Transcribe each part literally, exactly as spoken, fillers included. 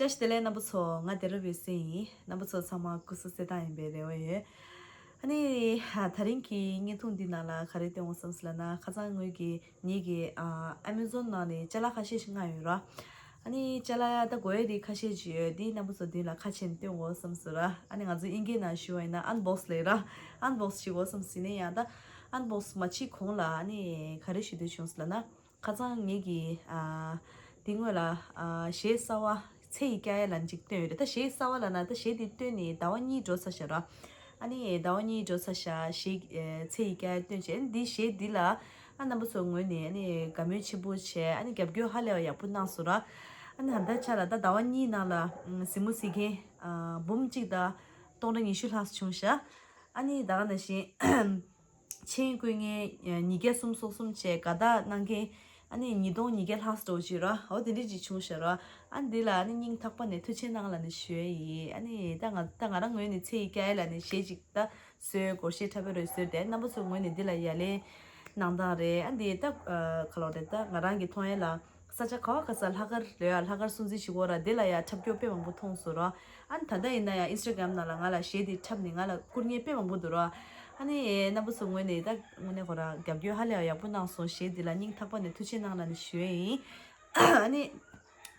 བཀྲ་ཤིས་བདེ་ལེགས་རྣམ་པ་ཚོ། ང་བདེ་རབ་ཡོད་སེ་ཡིན། རྣམ་པ་ཚོ་ཚང་མ་སྐུ་གཟུགས་གསལ་ཐང་ཡིན་པའི་རེ་བ་ཡོད། ཨ་ནི་ད་རིང་གི་བརྙན་ཐུང་འདི་ནང་ལ་ག་རེ་སྟོན་དགོས་བསམ་སོང་ལབ་ན། ཁ་སང་ངོས་ཀྱིས་ངེད་ཀྱི་ཨ་ཨ་མེ་ཛོན་ནང་ནས་ཅ་ལག་ཁ་ཤས་ཤིག་མངགས་ཡོད་ར། ཨ་ནི་ཅ་ལག་ད་དགོས་ཡ་རིགས་ཁ་ཤས་ཅིག་ཡོད། འདི་རྣམ་པ་ཚོ་མདུན་ལ་ཁ་ཕྱེ་ནས་སྟོན་དགོས་བསམ་སོང་ར། ཨ་ནི་ང་ཚོ་དབྱིན་སྐད་ནང་ཞུ་བ་ཡིན་ན་ཨན་བོག་སི་ལབ་ར། ཨན་བོག་སི་བྱེད་དགོས་བསམ་སོང་ནས། ཡང་ད་ཨན་བོག་སི་མ་བྱེད་གོང་ལ་ཨ་ནི་ག་རེ་ཞུ་འདོད་བྱུང་སོང་ལབ་ན། ཁ་སང་ངེད་ཀྱིས་ཨ་དེ་སྔོན་ལ་ཨ་གཞས་གསར་བ་ཚེ་ཡི་སྐྱ་ཡལ་ལབ་ཅིག་བཏོན་ཡོད་རེད། ད་གཞས་གསར་བ་ལབ་ན་ད་གཞས་དེ་བཏོན་ནས་ཟླ་བ་གཉིས་འགྲོ་ཚར་ཤག་ར། ཨ་ནི་ཟླ་བ་གཉིས་འགྲོ་ཚར་ཤག་གཞས་ཨ་ཚེ་ཡི་སྐྱ་ཡལ་བཏོན་བྱས། ཨ་ནི་འདི་གཞས་འདི་ལ་ཨ་རྣམ་པ་ཚོའི་ངོས་ནས་ཨ་ནི་དགའ་མོས་ཆེན་པོ་བྱས། ཨ་ནི་རྒྱབ་སྐྱོར་ཧ་ལས་པ་ཡག་པོ་གནང་སོང་ར། ཨ་ནི་ད་ལྟའི་ཆ་ལ་ད་ཟླ་བ་གཉིས་ནང་ལ་ཨ་གཟིགས་མོ་གཟིགས་མཁན་ཨ་འབུམ་གཅིག་དང་སྟོང་ཕྲག་ཉི་ཤུ་ལྷག་བྱུང་ཤག་ཨ་ནི་ད་ག་ནང་བཞིན་མཆན་བཀོད་མཁན་ཉིས་བརྒྱ་སུམ་ཅུ་སོ་གསུམ་བྱས། དགའ་རྟགས་གནང་མཁན་ཨ་ནི་ཉིས་སྟོང་ཉིས་བརྒྱ་ལྷག་འགྲོ་བྱས་ར། འོ་དེ་འདྲ་ཅིག་བྱུང་ཤག་ར། ཨ་ནི་འདི་ལ་ཨ་ནི་སྙིང་ཐག་པ་ནས་ཐུགས་རྗེ་གནང་ལབ་ནས་ཞུ་ཡ་ཡིན། ཨ་ནི་ད་ང་ད་ང་རང་ངོས་ནས་ཚེ་ཡི་སྐྱ་ཡལ་ལབ་ནས་གཞས་ཅིག་ད་བཟོས། སྒོར་གཞས་འཁྲབ་པའི་རོལ་བཟོས་ཏེ། རྣམ་པ་ཚོའི་ངོས་ནས་འདི་ལ་ཡ་ལན་གནང་སྟངས་རེད། ཨ་འདི་ད་ག་ལོག་རེད། ད་ང་རང་གི་མཐོང་ཡ་ལ་ས་ཆ་ག་བ་ག་ས་ལྷག་དཀར་ལ་ཡ་ལྷག་དཀར་སྲུང་བརྩི་ཞུ་གོ་ར། དེ་ལ་ཡ་འཁྲབ་སྐྱོར་དཔེ་མང་པོ་མཐོང་སོང་ར། ཨ་ནི་ད་ལྟ་ཡིན་ན་ཡང་ཨིན་སི་ཊ་གྷ་རམ་ནང་ལ་ང་ལ་གཞས་དེ་འཁྲབ་ནས་ང་ལ་བསྐུར་མཁན་དཔེ་མང་པོ་འདུག་ར། ཨ་ནི་རྣམ་པ་ཚོའི་ངོས་ནས་ད་དངོས་གནས་ཁོ་རང་རྒྱབ་སྐྱོར་ཧ་ལས་ཡག་པོ་གནང་སོང་། གཞས་འདི་ལ་སྙིང་ཐག་པ་ནས་ཐུགས་རྗེ་གནང་ལབ་ནས་ཞུ་ཡ་ཡིན། ཨ་ནི་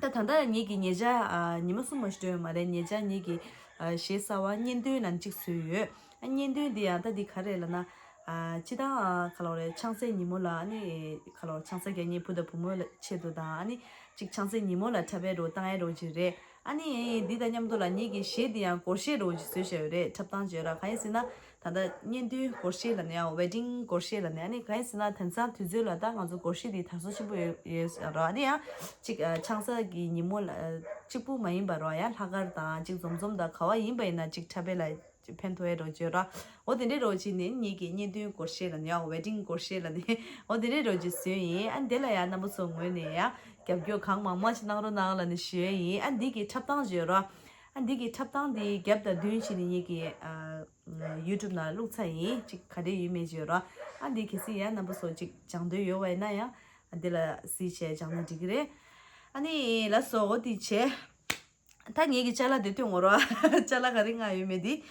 ད་ད་ལྟ་ངེད་ཀྱི་ཉེ་ཆར་ཨ་ཉི་མ་གསུམ་མ་ཞིག་འགྲོ་ཡོད་མ་རེད། ཉེ་ཆར་ངེད་ཀྱི་ཨ་གཞས་གསར་བ་གཉེན་སྟོན་ལབ་ཅིག་བཟོས་ཡོད། ཨ་གཉེན་སྟོན་འདི་ཡང་ད་འདི་ག་རེ་ལབ་ན། ཨ་སྤྱིར་བཏང་ཨ་ག་ལོག་རེད། ཆང་སའི་ཉིན་མོ་ལ་ཨ་ནི་ག་ལོག་ཆང་ས་རྒྱག་མཁན་བུ་དང་བུ་མོ་ལ་ཆེད་དུ་དང་། ཨ་ནི་གཅིག་ཆང་སའི་ཉིན་མོ་ལ་འཁྲབ་པའི་རོ་བཏང་ཡའི་རོ་ཅིག་རེད། ཨ་ནི་འདི་དང་མཉམ་དུ་ལ་ངེད་ཀྱི་གཞས་འདི་ཡང་སྒོར་གཞས་རོ་ཅིག་བཟོས་བཞག་ཡོད་རེད། འཁྲབ་སྟངས་བརྗོད་ར། གང་ཡིན་ཟེར་ན་ད་ལྟ་གཉེན་སྟོན་སྒོར་གཞས་ལབ་ནས་ཡང་ཝེ་ཌིང་སྒོར་གཞས་ལབ་ནས། ཨ་ནི་གང་ཡིན་ཟེར་ན་དེང་སང་དུས་ཚོད་ལ་ད་ང་ཚོ་སྒོར་གཞས་འདི་དར་སོ་ཆེན་པོ་ཡོད་ཡོད་ར། ཨ་ནི་ཡང་གཅིག་ཨ་ཆང་ས་གི་ཉིན་མོ་ལ་ཨ་གཅིག་པུ་མ་ཡིན་པ་ར། ཡང་ལྷག་དཀར་དང་གཅིག་འཛོམས་འཛོམས་དང་ག་བ་ཡིན་པ་ཡིན་ན་གཅིག་འཁྲབ་པའི་ལ་ཕན་ཐོགས་ཡ་རོ་བརྗོད་ར། འོ་དེ་འདྲའི་རོ་ཅིག་ནི་ངེད་ཀྱི་གཉེན་སྟོན་སྒོར་གཞས་ལབ་ནས་ཡང་ཝེ་ཌིང་སྒོར་གཞས་ལབ་ནས་འོ་དེ་འདྲའི་རོ་ཅིག་བཟོས་ཡིན། ཨ་འདི་ལ་ཡང་རྣམ་པ་ཚོའི་ངོས་ནས་ཡང་རྒྱབ་སྐྱོར་གང་མང་མང་ཞིག་གནང་རོགས་གནང་ལབ་ནས་ཞུ་ཡ་ཡིན། ཨ་འདི་གི་འཁྲབ་སྟངས་བརྗོད་ར། ཨ་འདི་གི་འཁྲབ་སྟངས་འདི་རྒྱབ་དང་མདུན་བྱས་ནས་ངེད་ཀྱི་ཨ་ཡུ་ཊུབ་ནང་བླུགས་ཚར་ཡིན། ཅིག་ག་འདྲས་ཡོད་མེད་བརྗོད་ར། ཨ་འདི་གལ་སྲིད་ཡང་རྣམ་པ་ཚོ་ཅིག་སྦྱང་འདོད་ཡོད་པ་ཡིན་ན་ཡང་ཨ་འདི་ལ་གཟིགས་བྱས་སྦྱང་ན་འགྲིག་གི་རེད། ཨ་ནི་ལགས་སོ། འོ་འདི་བྱས། ད་ངེད་ཀྱི་ཅ་ལག་དེ་སྟོན་འོང་རོགས། ཅ་ལག་ག་རེ་མངགས་ཡོད་མེད་དེ།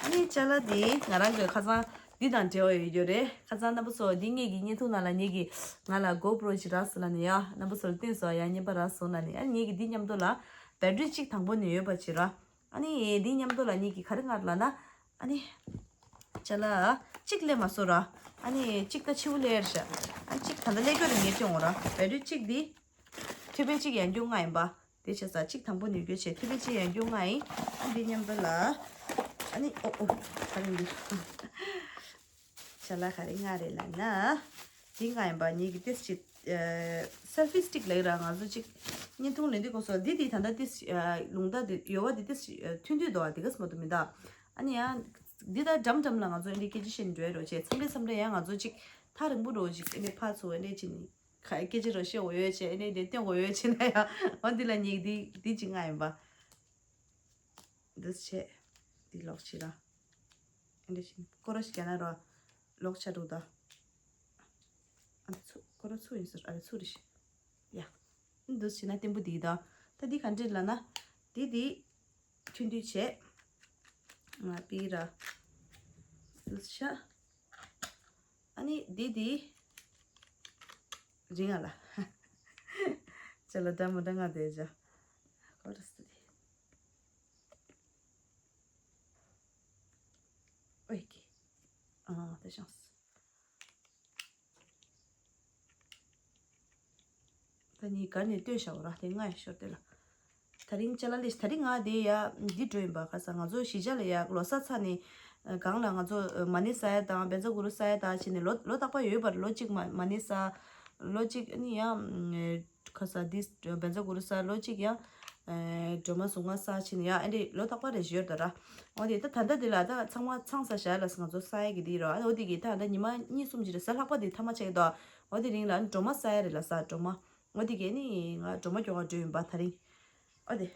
ཨ་ནི་ཅ་ལག་དེ་ང་རང་གི་ཁ་སང་འདི་དང་འབྲེལ་བ་ཡོད་རྒྱུ་རེད། ཁ་སང་རྣམ་པ་ཚོ་འདི་ངེད་ཀྱི་བརྙན་ཐུང་ནང་ལ་ངེད་ཀྱི་ང་ལ་གོ་པྲོ་ཅིག་རག་སོང་ལབ་ནས་ཡ། རྣམ་པ་ཚོར་སྟོན་སོང་། ཡ་རྔན་པ་རག་སོང་ལབ་ནས། ཨ་ནི་ངེད་ཀྱི་འདི་མཉམ་དུ་ལ་བེ་ཊི་རི་གཅིག་དང་པོ་ནས་ཡོད་པ་ཅིག་ར། ཨ་ནི་འདི་མཉམ་དུ་ལ་ངེད་ཀྱི་ག་རེ་མངགས་ལབ་ན། ཨ་ནི་ཅ་ལག་གཅིག་སླེབས་མ་སོང་ར། ཨ་ནི་གཅིག་ད་ཕྱི་པོ་སླེབས་ཤག་ཨ་གཅིག་ད་ལྟ་སླེབས་རྒྱུ་རེད། ངས་སྟོན་འོང་ར། བེ་ཊི་རི་གཅིག་འདི་མཐུད་པའི་གཅིག་ཡང་རྒྱུ་མངགས་ཡིན་པ། དེ་བྱས་ཙང་གཅིག་དང་པོ་ནས་བརྒྱུད་བྱས་མཐུད་པའི་གཅིག་ཡང་རྒྱུ་མངགས་ཡིན། ཨ་འདི་མཉམ་དུ་ལ། ཨ་ནི་ཨོ་ཨོ་ག་རེ་འདི། ཅ་ལག་ག་རེ་མངགས་རེད་ལབ་ན། འདི་མངགས་ཡིན་པ། ངེད་ཀྱི་ཏིས་ཅིག་ཨ་སེལ་ཕི་སི་ཊིག་ལབ་ཀྱི་ར། ང་ཚོ་ཅིག་བརྙན་ཐུང་ལེན་དུས་སྐབས་སུ་འདི་འདི་ད་ལྟ་ཏིས་ཨ་རླུང་རྟ་འདི་ཡོལ་བ་འདི་ཏིས་ཨ་ཐུང་ཐུང་འདུག་ཨ། འདི་ག་ཙམ་མ་གཏོགས་མི་འདུག་ཨ་ནི་ཡང་འདི་ད་འགྲམ་འགྲམ་ལ་ང་ཚོ་ཨ་འདྲའི་སྐད་ཆ་བཤད་ནས་འགྲོ་ཡ་རོ་བྱས། མཚམས་རེ་མཚམས་རེ་ཡང་ང་ཚོ་ཅིག་ཐག་རིང་པོ་རོ་ཅིག་ཨ་འདྲའི་ཕར་ཚུར་ཨ་འདྲའི་བྱས་ནས། ག་སྐད་ཆ་རོ་བཤད་འོ་ཡོད་བྱས། ཨ་ནི་དེ་སྟོན་འོ་ཡོད་བྱས་ན་ཡང་། འོ་འདི་ལ་ངེད་འདི་འདི་ཅིག་མངགས་ཡིན་པ། འདི་བྱས། འདི་ལོག་བྱེད་ར། ཨ་འདི་བྱས་སྐོར་ར་ཞིག་རྒྱག་ན་རོ། ལོག་ཆ་འགྲོ་ད། ཨ་ཚུ་སྐོར་ར་ཚུ་ཡིན་ཟེར། ཨ་རེ་ཚུ་རེ་ཞིག་ཡ། འདི་བྱས་ན་བརྟན་པོ་འདི་ད། ད་འདི་ག་འདྲས་ལབ་ན། འདི་འདི་ཐུང་ཐུང་བྱས། ང་པི་ར། འདི་བྱས། ཨ་ནི་འདི་འདི་རིང་ང་ལ། ཅ་ལག་འདྲ་མི་འདྲ་མངགས་བསྡད་བྱས། ཁོ་ར་སི་འདི། ཨོ་ཀེ། ཨ་ད་ཤངས། ད་ནི་གར་ནས་ལྟོས་བཞག་ར། དེ་ང་ཡི་ཤོར་དེ་ལ། ད་རིང་ཅ་ལག་ལས་ད་རིང་ང་དེ་ཡ་འདི་འགྲོ་ཡིན་པ། ཁ་སང་ང་ཚོ་གཞིས་ཆགས་ལ་ཡ་ལོ་གསར་ཚར་ནས་གང་ལ་ང་ཚོ་མ་ཎི་བསགས་ཡ་དང་བཛྲ་གུ་རུ་བསགས་ཡ་དང་བྱས་ནས་ལོ་ལོ་རྟག་པར་ཡོད་པར། ལོ་གཅིག་མ་མ་ཎི་བསགས། ལོ་གཅིག་ཨ་ནི་ཡ་ཁ་སང་འདི་བཛྲ་གུ་རུ་བསགས། ལོ་གཅིག་ཡ་སྒྲོལ་མ་གཟུངས་སྔགས་བསགས་བྱས་ནས་ཡ་ཨ་འདྲས་ལོ་རྟག་པར་རེ་ཞིག་ཡོད་ད་ར། འོ་དེ་ད་ད་ལྟ་འདི་ལ་ད་ཚང་མ་ཚང་ས་བཞག་ལ་ང་ཚོ་བསགས་ཡ་གི་འདི་ར། འོ་དེ་གི་ད་ད་ཉི་མ་གཉིས་གསུམ་ཅིག་རེ་ས་ལྷག་པ་འདི་ཐ་མ་ཆགས་ཀྱི་འདུག་འོ་དེ་རིང་ལ་སྒྲོལ་མ་བསགས་ཡ་རེད་ལ་ས། སྒྲོལ་མ། འོ་དེ་གས་ནི་ང་སྒྲོལ་མ་སྐྱོར་ག་འགྲོ་ཡིན་པ་ད་རིང་། ཨོ་དེ།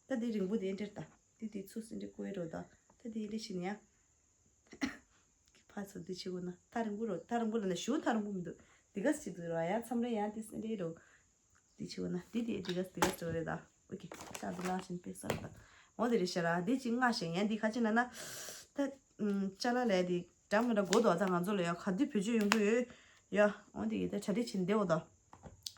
ད་དེ་རིང་པོ་དེ་འདྲེར་ད། དེ་དེ་ཚུགས་སེ་འདྲེ་བཀོད་རོགས་ད། ད་དེ་འདྲེ་ཞིག་ནས་ཡ། ཕར་ཚུར་དེ་བྱེད་དགོས་ན་ཐག་རིང་པོ་རོ། ཐག་རིང་པོ་ལ་ན་ཞུ་ཐག་རིང་པོ་མི་འདུག་དེ་ག་ཅིག་འདུག་ར། ཡ་མཚམས་རེ་ཡང་དེ་སེ་འདྲེ་རོ། དེ་བྱེད་དགོས་ན་དེ་དེ་དེ་ག་དེ་ག་འགྲོ་རེད་ད། ཨོ་ཀེ། ཤག་འདི་ལ་ཤིན་པེ་ས་ལ། འོ་དེ་རེད་ཤག་ར། འདི་གཅིག་མངགས་ཤག་ཡང་འདི་ག་ཅི་ན་ན། ད་ཨམ་ཅ་ལག་ལས་འདི་འདྲ་མི་འདྲ་དགོས་འདུག་ད་ང་ཚོ་ལ་ཡ་ག་དུས་བེད་སྤྱོད་ཡོང་གི་ཡོད། ཡ་འོ་འདི་ཡི་ད་གྲ་སྒྲིག་བྱེད་འདི་འོ་ད།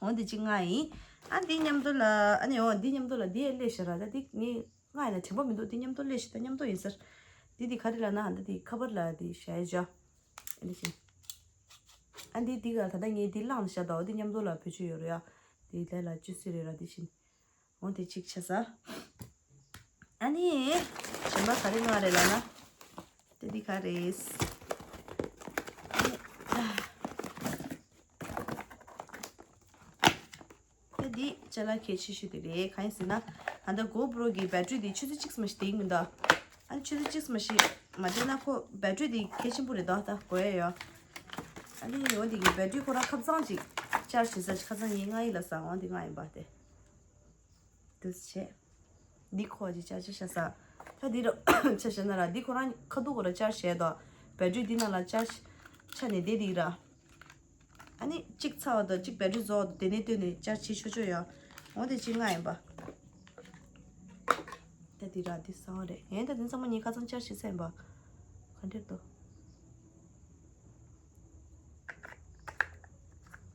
འོ་འདི་གཅིག་མངགས་ཡིན། ཨ་འདི་མཉམ་དུ་ལ་ཨ་ནི་འོ་འདི་མཉམ་དུ་ལ་འདི་ཡ་སླེབས་ཤག་ར། ད་འདི་ངས་མངགས་ཡིན་ན་དྲན་པ་མི་འདུག་འདི་མཉམ་དུ་སླེབས་ཤག་ད་མཉམ་དུ་ཡིན་ཟེར། འདི་འདི་ག་རེ་ལབ་ན་ཨ་འདི་འདི་ཁ་པར་ལ་འདི་བཞག་ཡ་ཅོ། ཨ་འདི་བཞིན། ཨ་འདི་འདི་ག་ད་ལྟ་ངས་འདི་བླངས་བཞག་ད། འོ་འདི་མཉམ་དུ་ལ་བེད་སྤྱོད་ཡོད་རེད་ཡ། འདི་ལས་ལ་ཅི་སྲིད་རེད་ར་འདི་བཞིན། འོ་དེ་གཅིག་བྱས་ས། ཨ་ནི། གཞན་པ་ག་རེ་མངགས་རེད་ལབ་ན། དེ་འདི་ག་རེད། དེ་འདི་ཅ་ལག་གལ་ཆེ་ཤོས་དེ་རེད། གང་ཡིན་ཟེར་ན། ད་ལྟ་གོ་པྲོ་གི་བེ་ཊི་རི་འདི་ཆུ་ཚོད་གཅིག་ཙམ་ཞིག་བསྡད་ཀྱི་མི་འདུག་ཨ་ནི་ཆུ་ཚོད་གཅིག་ཙམ་ཞིག་མ་བསྡད་ན་ཁོ་བེ་ཊི་རི་འདི་གལ་ཆེན་པོ་རེད་འདུག་ད་དགོས་ཡ་ཡོད། ཨ་ནི་འོ་འདི་གི་བེ་ཊི་རི་ཁོ་རང་ཁ་སང་ཅིག་ཅར་ཇི་བྱས་ས་ཅིག་ཁ་སང་ངས་མངགས་ཡིན་ལབ་ས། འོ་འདི་མངགས་ཡིན་པ་དེ། འདུག་སེ་བྱས། འདི་ཁོ་ཅིག་ཅར་ཅར་བྱས་ས། ད་འདི་རུ་ཆ་བཞག་ན་ར་འདི་ཁོ་རང་ཁ་ཐུག་གོ་ར་ཅར་བྱས་དོ། བེ་ཊི་རི་འདི་ནང་ལ་ཅར་ཆ་ནས་བསྡད་འདི་ར། ཨ་ནི་གཅིག་ཚར་བ་དང་གཅིག་བེ་ཊི་རི་རྫོགས་དེ་ནས་བཏོན་ནས་ཅར་བྱེད་ཆོག་ཆོག་ཡ། འོ་དེ་གཅིག་མངགས་ཡིན་པ། ད་འདི་ར་འདི་གསང་བ་རེད། ཡིན་ད་འདི་ཚང་མ་ངས་ཁ་སང་ཅར་བྱེད་ཚར་ཡིན་པ། ག་འདྲས་འདུག་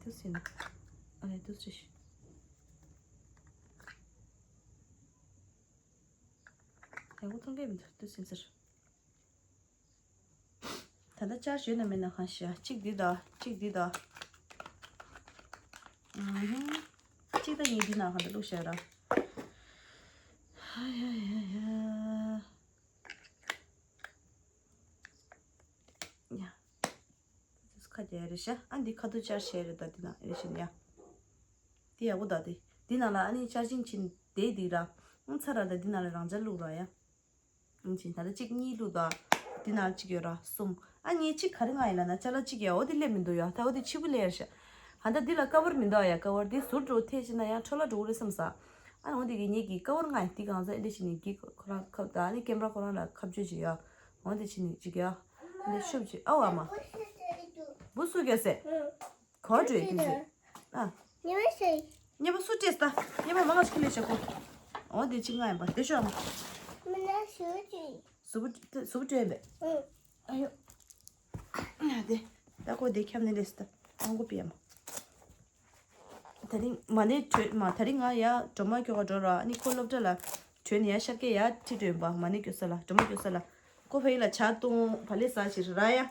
འདུག་སེ་ཡིན། ཨ་ནི་འདུག་སེ་ཞིག་ཡག་པོ་མཐོང་གི་མི་འདུག་འདུག་སེ་ཟེར། ད་ལྟ་ཅར་ཇི་ཡོད་ན་མེད་ན་གང་ཤེས། གཅིག་འདི་དང་གཅིག་འདི་དང་། ཨུ་ཧུམ། གཅིག་དང་གཉིས་འདི་ནང་གང་དུ་བླུགས་བཞག་ར། ཧ་ཡ་ཡ་ཡ། ཡ། ཁ་རྒྱག་རེད་ཤག་ཨ་འདི་ཁ་ཐུག་ཅར་བྱས་རེད་ད། འདི་ནང་རེད་ཤག་ཡ། འདི་ཡག་པོ་ད་དེ། འདི་ནང་ལ་ཨ་ནི་ཅར་ཇིང་ཕྱིན་བསྡད་འདི་ར། ཨང་ཚ་ར་ད་འདི་ནང་ལ་རང་ཅར་བླུགས་ར་ཡ། ཨང་ཅིན་ད་ལྟ་གཅིག་གཉིས་བླུགས་ད། འདི་ནང་གཅིག་ཡོད་ར་གསུམ། ཨ་ངས་གཅིག་ག་རེ་མངགས་ཡིན་ལབ་ན་ཅ་ལག་གཅིག་ཡ། འོ་འདི་སླེབས་མི་འདུག་ཡ། ད་འོ་འདི་ཕྱི་པོ་སླེབས་ཤག་ཨ་ད་འདི་ལ་ཀ་བར་མི་འདུག་ཡ། ཀ་བར་འདི་ཟུར་འགྲོ་ཐེ་ཕྱིན་ན་ཡང་འཕྲོ་བརླག་འགྲོ་གི་རེད་བསམ་ས། ཨ་འོ་འདི་གི་ངེད་ཀྱི་ཀ་བར་མངགས་ཡིན། འདི་གང་ཟག་ཨེ་འདྲ་ཞིག་ནས་འདི་ཁོ་རང་ཁབ་ད་ཨ་ནི་ཀེམ་ར་ཁོ་རང་ལ་ཁ་བརྗོད་ཅིག་ཡ། འོ་འདི་ཕྱིན་ནས་ཅིག་ཡ། འདི་ཤོབ་ཅིག་ཨ་འོ་ཨ་མ། བུ་སུ་ག་ཟེ། གོ་འགྲོ་ཡི་དུས་ཟེ། ཨ། ཉེ་བ་ཤེས། ཉེ་བ་སུ་སྤྲད་ད། ཉེ་བ་མང་ང་ཞིག་ལས་བྱ་གོ། འོ་དེ་གཅིག་མངགས་ཡིན་པ་དེ་ཤོག་ཨ་མ། མི་ན་ཞུ་ཅི། གཟུགས་པོ་གཟུགས་པོ་སྤྲད་པས། ཨ་ཡོ། ཨ་དེ། ད་གོ་དེ་ཁྱམ་ནས་ལས་སི་ད། ཨང་གོ་པི་ཨ་མ། ད་རིང་མ་ནས་བྲོས་མ། ད་རིང་ང་ཡ་སྒྲོལ་མ་སྐྱོ་ག་འགྲོ་ར། ཨ་ནི་ཁོ་སློབ་གྲྭ་ལ་བྲོས་ནས་ཡ་ཤར་སྐད་ཡ་ཁྲིད་འགྲོ་ཡིན་པ། མ་ནས་སྐྱོ་ས་ལ་སྒྲོལ་མ་སྐྱོ་ས་ལ། ཁོ་ཕ་ཡུལ་ལ་ཇ་བཏུང་བ་ལས་ཟ་ཕྱིར་ར་ཡ།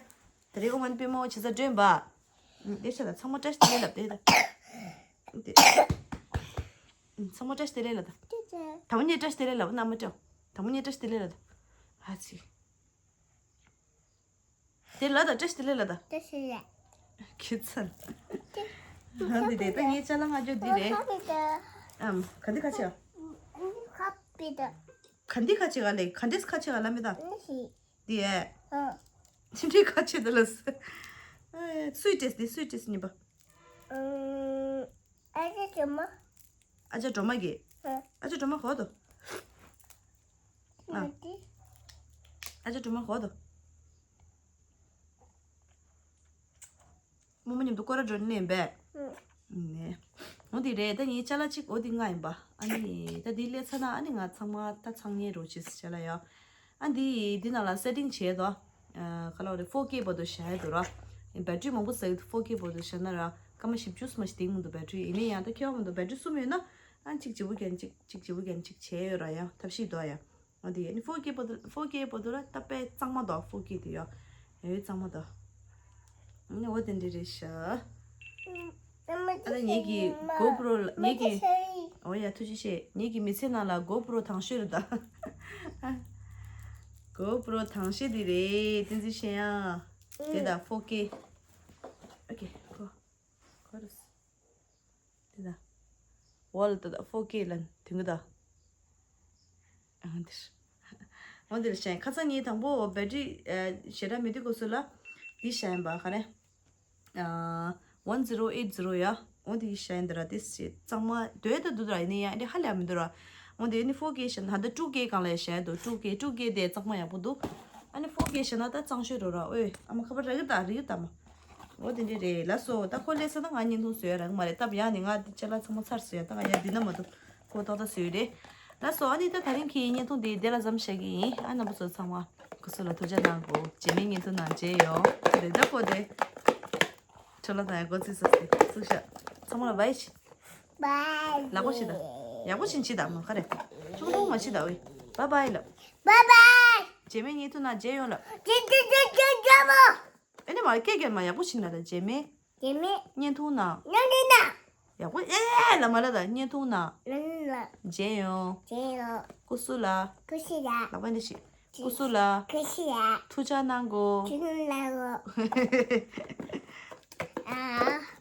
ད་རེས་ཨོ་ཝན་པད་མ་བྱེད་ས་སྒྲོན་པ། ཨུམ། དེ་ཤ་ལ་ཚང་མ་བཀྲ་ཤིས་བདེ་ལེགས་ལབ་དེ་ད། ཚང་མ་བཀྲ་ཤིས་བདེ་ལེགས་ལབ་ད། དང་པོ་ཉིད་བཀྲ་ཤིས་བདེ་ལེགས་ལབ་ན་མ་སྤྲོ། དང་པོ་ཉིད་བཀྲ་ཤིས་བདེ་ལེགས་ལབ་ད། ཨ་ཙི། དེ་ལབ་ད། བཀྲ་ཤིས་བདེ་ལེགས་ལབ་ད། བཀྲ་ཤིས་བདེ་ལེགས། ཁྱི་ཚན། ཧ་འདི་དེ་ད་ངའི་ཅ་ལག་ང་ཅོ་འདི་རེད། ཨམ། ག་འདི་ཁ་ཆེ་ག་ག་འདི་ཁ་ཆེ་ག་ལེ། ག་འདི་ཁ་ཆེ་ག་ལ་མི་ད། འདི་ཨེ། ཨ། ཕྱི་འབྲེལ་ཁ་ཆེ་དུ་ལ་སུ། ཨ། སུའི་ཏྲེས་འདི་སུའི་ཏྲེས་ཉིན་པ། ཨ་ཅག་སྒྲོལ་མ། ཨ་ཅག་སྒྲོལ་མ་གི། ཨ། ཨ་ཅག་སྒྲོལ་མ་གོ་དོ། ཨ། ཨ་ཅག་སྒྲོལ་མ་གོ་དོ། རྨོ་མོ་མཉམ་དུ་སྐོར་ར་འགྲོ་ནི་ཡིན་པས། ཨུ། ནས། འོ་དེ་རེད། ད་ངའི་ཅ་ལག་གཅིག་འོ་དེ་ལྔ་ཡིན་པ། ཨ་ནི་ད་དེ་སླེབས་ཚར་ན་ཨ་ནི་ང་ཚང་མ་ད་ཚང་ཉེ་རོ་ཅེས་ཅ་ལག་ཡ། ཨ་འདི་འདི་ནང་ལ་སེ་ཊིང་བྱས་དོ། ཨ། ག་ལ་བ་རེད། ཕོར་ཀེ་བར་དུ་བཞག་ཡ་འདུག་ར། བེ་ཊི་རི་མང་པོ་ཟ་གི་འདུག་ཕོར་ཀེ་བར་དུ་བཞག་ན་ར་སྐར་མ་བཞི་བཅུ་ཙམ་ཞིག་འདིང་མི་འདུག་བེ་ཊི་རི། ཡིན་ན་ཡང་ད་ཁྱད་པར་མི་འདུག་བེ་ཊི་རི་གསུམ་ཡོད་ན་ཨ་གཅིག་བརྗེ་པོ་རྒྱག་གཅིག་གཅིག་བརྗེ་པོ་རྒྱག་གཅིག་བྱས་ཡོད་ར། ཡང་ཐབས་ཤེས་འདུག་ཡ། འོ་དེ་ནི་ཕོར་ཀེ་བར་དུ་ཕོར་ཀེ་བར་དུ་ལ་ད་དཔེ་གཙང་མ་འདུག་ཕོར་ཀེ་དེ་ཡོ། ཡོ་གཙང་མ་འདུག་ཨ་ནི་འོ་དེ་འདྲ་རེད་ཤག་ཨ་ལ་ངེད་ཀྱི་གོ་པྲོ་ལ་ངེད་ཀྱི། འོ་ཡ་ཐུགས་རྗེ་ཆེ། ངེད་ཀྱི་མི་ཚེ་ནང་ལ་གོ་པྲོ་དང་ཤོས་རེད་ད། གོ་པྲོ་དང་ཤོས་དེ་རེད། བསྟན་འཛིན་ཤེས་ཡ། དེ་ད་ཕོར་ཀེ། ཨོ་ཀེ་གོ། གོ་རུ། དེ་ད། ཝོལ་དེ་ད་ཕོར་ཀེ་ལན་དུང་གི་ད། ཨང་དེར། འོ་དེར་བཤད། ཁ་སང་ངས་དང་པོ་བེ་ཊི་རི་ཞེ་དྲག་མི་འདུག་གོ་སུ་ལ། འདི་བཤད་ཡིན་པ་ག་རེ། ཝན་ཛི་རོ་ཨེཊ་ཛི་རོ་ཡ། འོ་དེ་བཤད་ཡིན་ད་ར། དེ་གཙང་མ་དོད་ད་འདུག་ད་ར། ཡིན་ན་ཡང་འདི་ཧ་ལས་མི་འདུག་ར། འོ་དེ་ནི་ཕོར་ཀེ་བཤད་ན་ད་ལྟ་ཊུ་ཀེ་སྒང་ལ་བཤད་འདུག་ཊུ་ཀེ། ཊུ་ཀེ་དེ་གཙང་མ་ཡག་པོ་འདུག་ཨ་ནི་ཕོར་ཀེ་བཤད་ན་ད་གཙང་ཤོས་རོ་ར། ཨོའི་ཨ་མ་ཁ་པར་རག་གི་ད་རིག་གི་ད་མ། འོ་དེ་འདྲ་རེད་ལ་སོ། ད་ཁོ་སླེབས་ས་ད་ང་བརྙན་ཐུང་བཟོ་ཡ་རག་མ་རེད། སྟབས་ཡག་ནི་ང་འདི་ཅ་ལག་ཚང་མ་ཚར་སོང་ཡ། ད་ང་ཡ་འདི་ན་མ་འདུག་ཁོ་ཏག་ཏག་བཟོས་རེད། ལགས་སོ། ཨ་ནི་ད་དེ་རིང་གི་བརྙན་ཐུང་འདི་དེ་ལ་མཚམས་བཞག་གི་ཡིན། ཨ་རྣམ་པ་ཚོ་ཚང་མ་སྐུ་གཟུགས་ལ་ཐུགས་ཅག་གནང་གོ། རྗེས་མའི་བརྙན་ཐུང་ནང་མཇལ་ཡོང་། དེ་ལྟ་ཁོ་དེ། ཁྲོ་ལོ་དང་ཡང་སྒོ་ཚིགས་སོ་སི་ཚུགས་ཤག་ཚང་མ་ལ་བའི་ཤི། བའི། ལག་པ་ཤི་ད། ཡག་པོ་ཞིག་ཤི་ད་མ་ཁ་རེ། ཆུང་ཆུང་མ་ཤི་ད་ཝེ། བའི་བའི་ལབ། བའི་བའི། རྗེས་མའི་བརྙན་ཐུང་ནང་མཇལ་ཡོང་ལབ། ཇེ་ཇེ་ཇེ་ཇེ་ཇེ་མོ། ཨེ་ནི་མ་སྐད་སྐད་མ་ཡག་པོ་ཞིག་ན་ད། རྗེས་མའི། རྗེས་མའི། བརྙན་ཐུང་ནང་། ནང་ནང་ནང་། ཡག་པོ་ཨེ་ལ་མ་ལ་ད། བརྙན་ཐུང་ནང་། ནང་ནང་ནང་། མཇལ་ཡོང་། མཇལ་ཡོང་། སྐུ་གཟུགས་ལ། སྐུ་གཟུགས་ལ། ལག་པ་འདི་ཤི། སྐུ་གཟུགས་ལ། སྐུ་གཟུགས་ལ། ཐུགས་ཅག་གནང་གོ། ཐུགས་ཅག་གནང་གོ། ཨ།